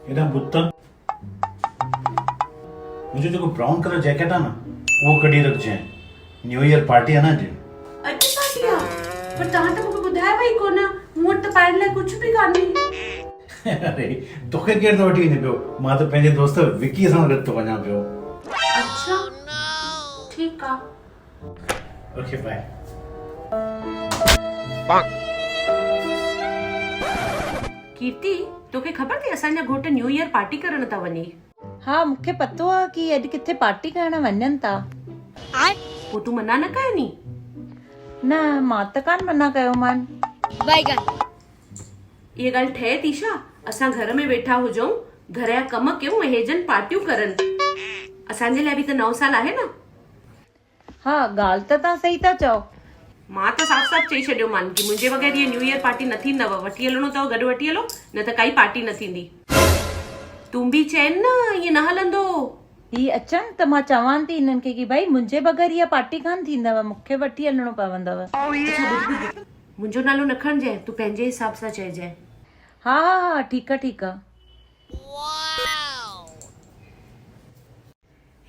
هيڏانهن ٻڌ ته. منهنجو جيڪو برائون ڪلر جيڪيٽ آ نه اهو ڪڍي رکجانء. نيو ايئر پارٽي آ نه اڄ. اڄ پارٽي آ؟ پر توهان ته مونکي ٻڌايو ئي ڪونه. مون وٽ ته پائڻ لاء ڪجهه به ڪانهي. اري توکي ڪير ٿو وٺي وڃي پيو؟ مان ته پنهنجي دوست وڪيء سان گڏ ٿو وڃان پيو. اڇا ٺيڪ آ. اوڪي باء. ڪيرتي توکي خبر اٿئي اسان جا گهوٽ نيو ايئر پارٽي ڪرڻ ٿا وڃي. ها مونکي پتو آ ڪي اڄ ڪٿي پارٽي ڪرڻ وڃن ٿا. پوء تون منع نه ڪيني؟ نه مان ته ڪانه منع ڪيومان. اها ڳالهه ٺهي ٿي ڇا؟ اسان گهر ۾ ويٺا هجون، گهر جا ڪم ڪيون ۽ هي جن پارٽيون ڪرن. اسان جي لاء به ته نئون سال آهي نه. ها ڳالهه ته توهان صحيح ٿا چئو. مان ته صاف صاف چئي ڇڏيومان ڪي منهنجي بغير هيء نيو ايئر پارٽي نه ٿيندو، وٺي هلڻو اٿو گڏ وٺي هلو نه ته ڪائي پارٽي نه ٿيندي. تون به چئين نه ائين نه هلندو. هي اچن ته مان چوان ٿي هنن کي ڪي ڀائي منهنجي بغير اها پارٽي ڪانه ٿيندو، مون کي وٺي هلڻو پوندو. اڇا ٻڌ ٻڌ منهنجو نالو نه کڻجانء، تون پنهنجي حساب سان چئجانء. ها ها ها ٺيڪ آ ٺيڪ آ.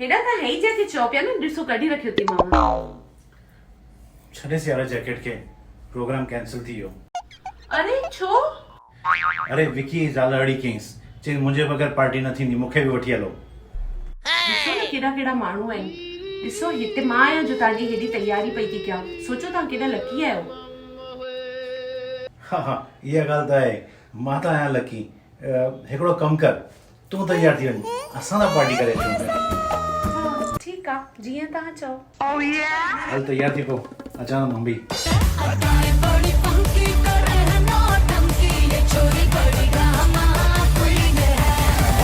هيڏانهن ته هي ئي جيڪيٽ چئو پيا نه، ڏسو ڪڍي رکيو ٿي مانو. ڇڏيس يار جيڪيٽ کي، پروگرام ڪينسل ٿي ويو. اري ڇو؟ اري وڪي زال اڙي ڪيائينس، چيائينس منهنجي بغير پارٽي نه ٿيندي، مون کي به وٺي هلو. ڏسو نه ڪيڏا ڪيڏا ماڻهو آهن. ڏسو هتي مان آهيان جو توهان جي هيڏي تياري پئي ٿي ڪيان. سوچو توهان ڪيڏا لڪي آهيو. ها ها اها ڳالهه ته آهي، مان ته آهيان لڪي. هڪڙو ڪم ڪر، تون تيار ٿي وڃ، اسان ٿا پارٽي ڪري اچون پيا. ها ٺيڪ آ، جيئن توهان چئو. هل تيار ٿي پئو، اچان ٿو مان به.